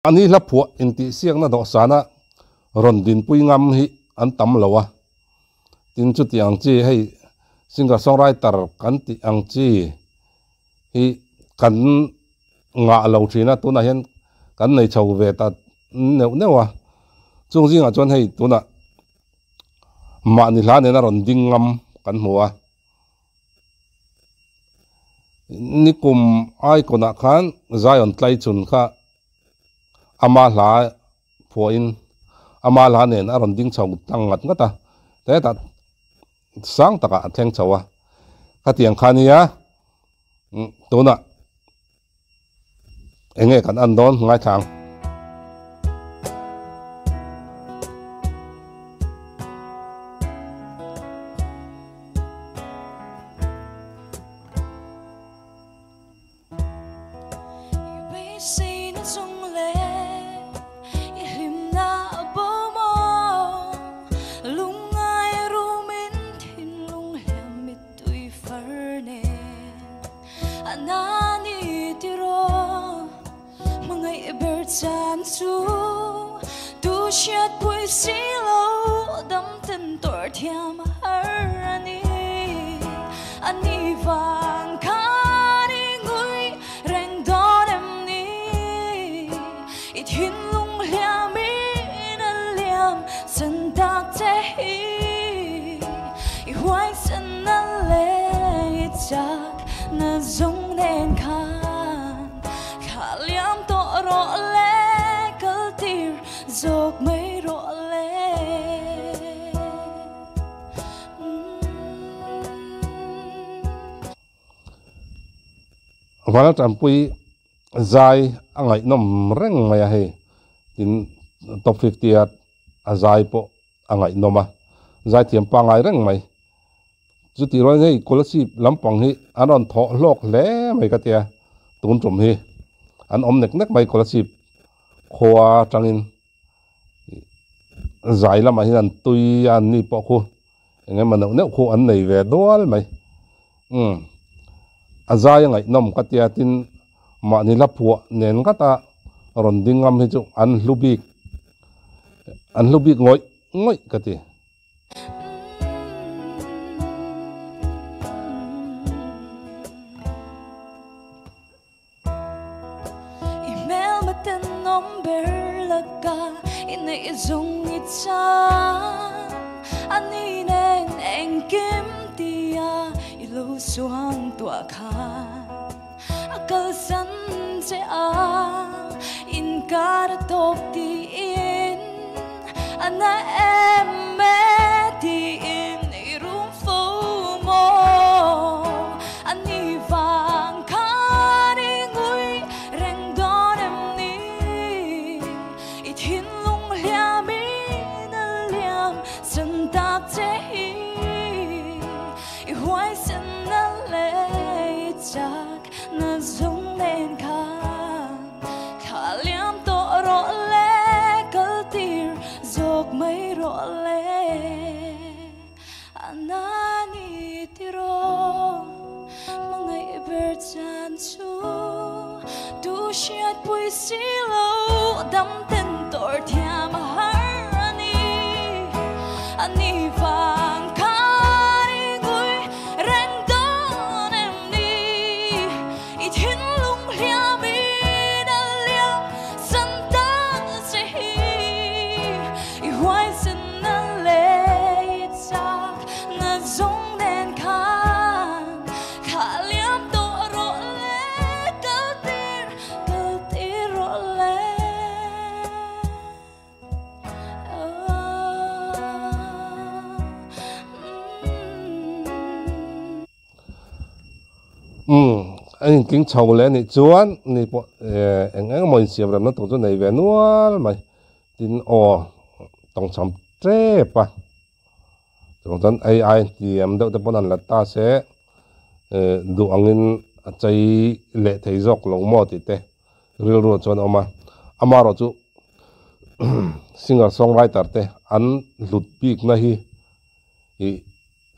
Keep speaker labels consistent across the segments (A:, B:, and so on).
A: Ani hla phuah intihsiakna dawhsana rawn dinpui ngam hi an tam lo a, tin chuti ang chi hei singer songwriter kan tih ang chi hi kan ngah lo thin a, tunah hian kan nei chho ve ta neuh neuh a, chung zingah chuan hei tunah mahni hla nena rawn ding ngam kan hmu a. Nikum icon ah khan Zion Tlaichun kha ama hla phuahin ama hla nen a rawn ding chho tlang ngat ngat a, hetah sang takah a thleng chho a, khatiang kha nia tunah Eng nge kan an dawn ngaithla ang. Val Tanpui zai a ngaihnawm reng mai a hei tin top 50 a a zai pawh a ngaihnawm a zaithiam pangngai reng mai chutih rualin hei Kolasib lampang hi an rawn thawh hlawk hle mai ka tia tun tum hi an awm nek nek mai Kolasib khua atangin zai lamah hian an tui a an ni pawh khu eng emaw neuh neuh khu an nei ve dual mai umm a zai a ngaihnawm ka tia tin mahni hla phuah nen ngata rawn ding ngam hi chu an hlu bik an hlu bik ngawih ngawih ka ti. Umm a intling chho leh anih chuan ni pawh eh eng eng emaw insiam remna tur chu nei ve nual mai tin aw tawngchham tep a chuang chuan ai tiam deuh te pawn an la ta se eh duh angin a chei leh thei zawk lo maw tih te rilru ah chuan a awm a amaherawh chu singer songwriter te an hlut bikna hi ih.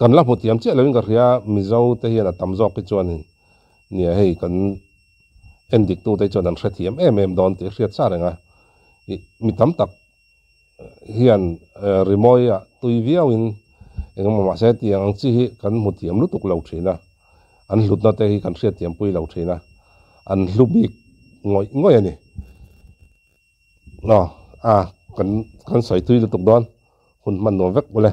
A: Kan la hmu thiam chiah loin ka hria, Mizo te hian a tam zawk hi chuanin nia hei kan en dik tu te chuan an hrethiam em em dawn tih a hriat sa reng a. Ih mi tam tak hian rimawi ah tui viau in eng emaw mahse tiang ang chi hi kan hmu thiam lutuk lo thin a, an hlutna te hi kan hriat thiam pui lo thin a, an hlu bik ngawih ngawih a ni. Aw a kan kan sawi tui lutuk dawn hun hman nuam vek ule.